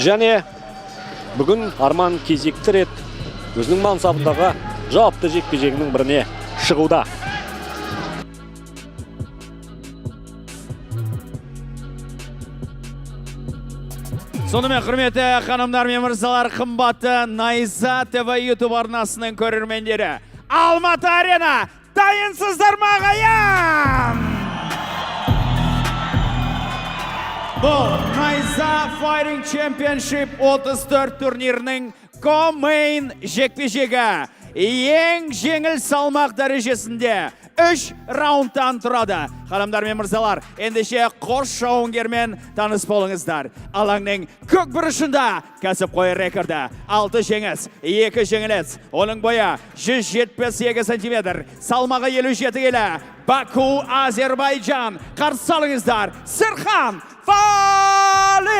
Және бүгін Арман кезекті рет өзінің мансабындағы жауапты жекпе-жегінің біріне шығуда. Сонымен, құрметті ханымдар мен мырзалар, қымбатты Найза ТВ YouTube арнасының көрермендері, Алматы Арена, дайынсыздар ма, ағайын? Бұл Найза Fighting Championship 34 турнирінің co-main жекпе-жегі. Ең жеңіл салмақ дәрежесінде 3 раундтан тұрады. Ханымдар мен мырзалар, ендеше қос жауынгермен таныс болыңыздар. Алаңның көк бұрышында кәсіпқой рекорды: 6 жеңіс, 2 жеңіліс. Оның бойы 172 сантиметр, салмағы 57 келі. Баку, Азербайджан. Қарсы алыңыздар, Серхан Валил!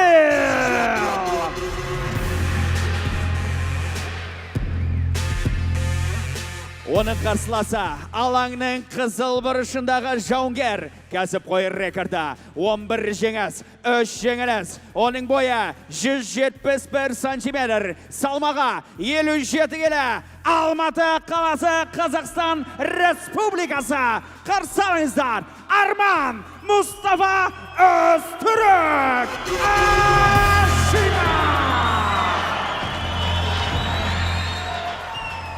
Оның қарсыласы алаңның қызыл бұрышындағы жауынгер, кәсіпқой рекорды: 11 жеңіс, 3 жеңіліс. Оның бойы 171 сантиметр, салмағы 57 келі. Алматы қаласы, Қазақстан Республикасы. Қарсы алыңыздар, Арман Мұстафа Өзтүрік Ашимов!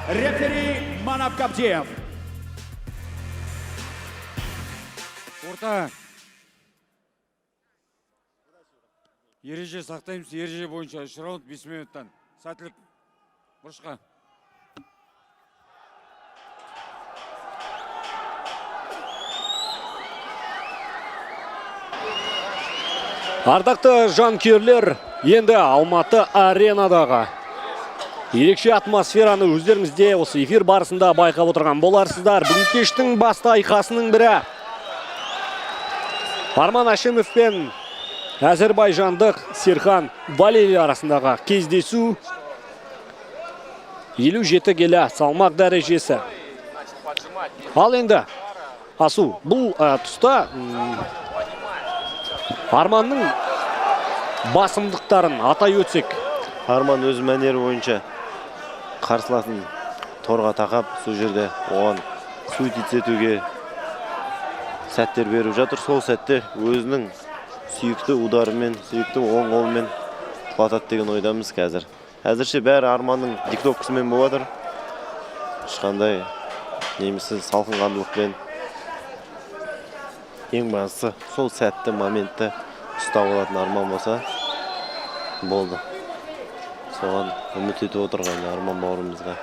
Рефери Манап Кабдиев. Орта, ереже сақтаймыз. Ереже бойынша үш раунд, 5 минуттан. Сәттілік, бұрышқа. Ардақты жанкүйерлер, енді Алматы Аренадағы ерекше атмосфераны өздеріңіз де осы эфир барысында байқап отырған боларсыздар. Бүгінгі кештің басты айқасының бірі Арман Әшімов пен әзербайжандық Серхан Валели арасындағы кездесу. 57 келі салмақ дәрежесі. Ал енді, Асу, бұл тұста Арманның басымдықтарын атай өтсек. Арман өз мәнері бойынша қарсыласын торға тақап, сол жерде оған суетиться етуге сәттер беріп жатыр. Сол сәтте өзінің сүйікті ударымен, сүйікті оң қолымен құлатады деген ойдамыз қазір. Әзірше бәрі Арманның диктовкасымен болып жатыр. Ешқандай немесе салқынқандылықпен, ең бастысы сол сәтті, моментті ұстап алатын Арман болса болды. Соған үміт етіп отырған Арман бауырымызға.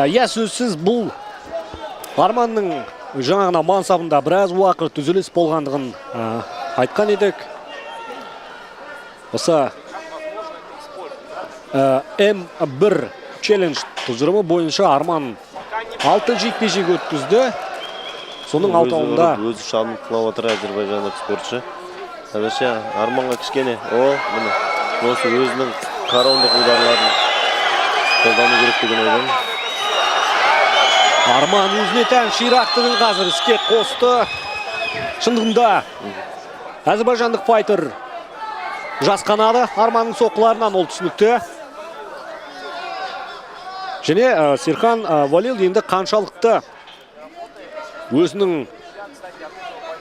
Иә, сөзсіз, бұл Арманның жаңа ғана мансабында біраз уақыт үзіліс болғандығын айтқан едік. Осы М1 челлендж тұжырымы бойынша Арман 6 жекпе-жек өткізді. Соның Өзі алтауында ұрып, өзі шабынып құлап отыр әзербайжандық спортшы. Әзірше Арманға кішкене, о, міне, осы өзінің корондық ударларын қолдану керек деген ойдамын. Арман өзіне тән ширақтығын қазір іске қосты. Шындығында әзербайжандық файтер жасқанады Арманның соққыларынан, ол түсінікті. Және Серхан Валил енді қаншалықты өзінің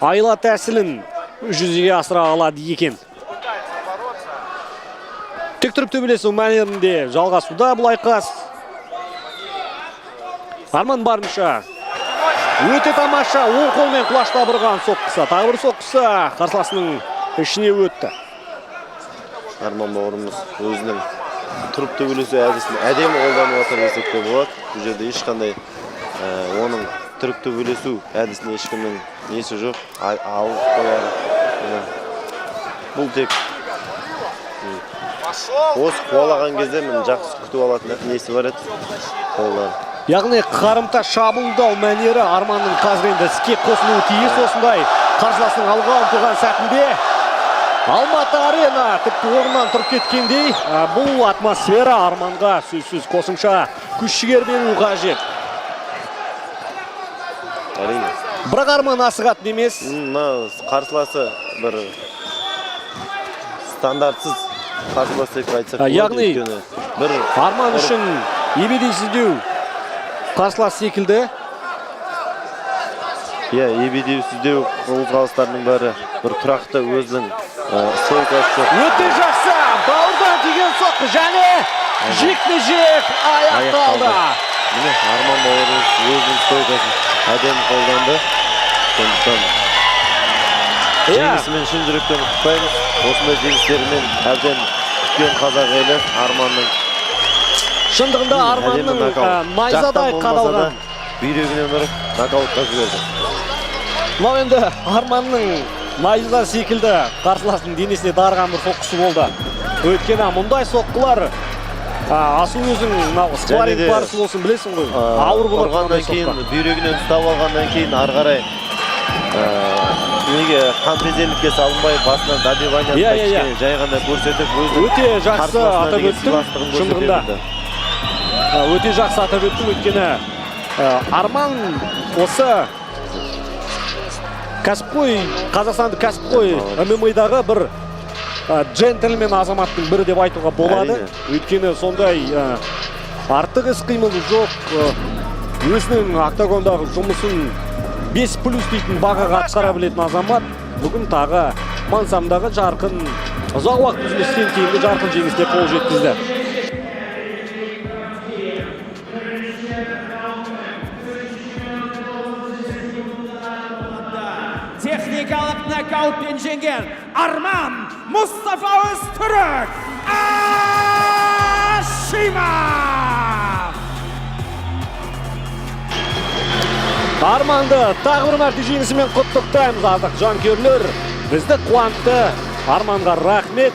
айла тәсілін жүзеге асыра алады екен. Тік тұрып төбелесу мәнерінде жалғасуда бұл айқас. Арман барынша өте тамаша оң қолмен құлаштап ұрған соққысы, тағы бір соққысы қарсыласының ішіне өтті. Арман бауырымыз өзінің тұрып төбелесу әдісін әдемі қолданып жатыр десек те болады. Бұл жерде ешқандай оның тұрып төбелесу әдісіне ешкімнің несі жоқ, алып қояр. Міне. Бұл тек осы қуалаған кезде міне жақсы күтіп алатын несі бар еді, қолдары. Яғни қарымта шабуылдау мәнері Арманның қазір енді іске қосылуы тиіс осындай қарсыласының алға ұмтылған сәтінде. Алматы Арена тіпті орнынан тұрып кеткендей, бұл атмосфера Арманға сөзсіз қосымша күш жігер беру қажет. Әрине. Бірақ Арман асығатын емес. Мына қарсыласы бір Стандартсыз қарсылас деп айтсақ А, болады, яғни өйткені бір Арман үшін ебедейсіздеу қарсылас секілді. Иә, ебедейсіздеу, қозғалыстарының бәрі бір тұрақты, өзінің стойкасы жоқ. Өте жақсы бауырдан тиген соққы және жекпе жек аяқталды. Міне, Арман бауырымыз өзінің стойкасын әдемі қолданды, сондықтан жеңісімен шын жүректен құттықтаймыз. Осындай жеңістерімен әбден күткен қазақ елі Арманның. Шындығында Әдемі Арманның нокаут. Найзадай Жақтан болмаса да, қадалған бүйрегінен ұрып, нокаутқа жіберді. Мынау енді Арманның найза секілді қарсыласының денесіне дарыған бір соққысы болды. Өйткені мұндай соққылар, Асу, өзің мынау спарринг де, барысы болсын, білесің ғой, ауыр болады ұрғаннан мұндай кейін, соққы. бүйрегінен ұстап алғаннан кейін, ары қарай неге қанпезерлікке салынбай, басынан добивание Иә, иә, иә. кішкене жай ғана көрсетіп, өзінің Өте жақсы қарсыласына атап деген өттің, сыйластығын көрсете шындығында. білді. Өте жақсы атап өттің, өйткені Арман осы кәсіпқой, қазақстандық кәсіпқой ММА-дағы бір джентльмен азаматтың бірі деп айтуға болады. Әрине. Өйткені сондай артық іс қимылы жоқ, өзінің октагондағы жұмысын 5 плюс дейтін бағаға атқара білетін азамат. Бүгін тағы мансабындағы жарқын, ұзақ уақыт үзілістен кейінгі жарқын жеңіске қол жеткізді. Техникалық нокаутпен жеңген Арман Мұстафа Өзтүрік Ашимов! Арманды тағы бір мәрте жеңісімен құттықтаймыз, ардақ жанкүйерлер. Бізді қуантты. Арманға рахмет.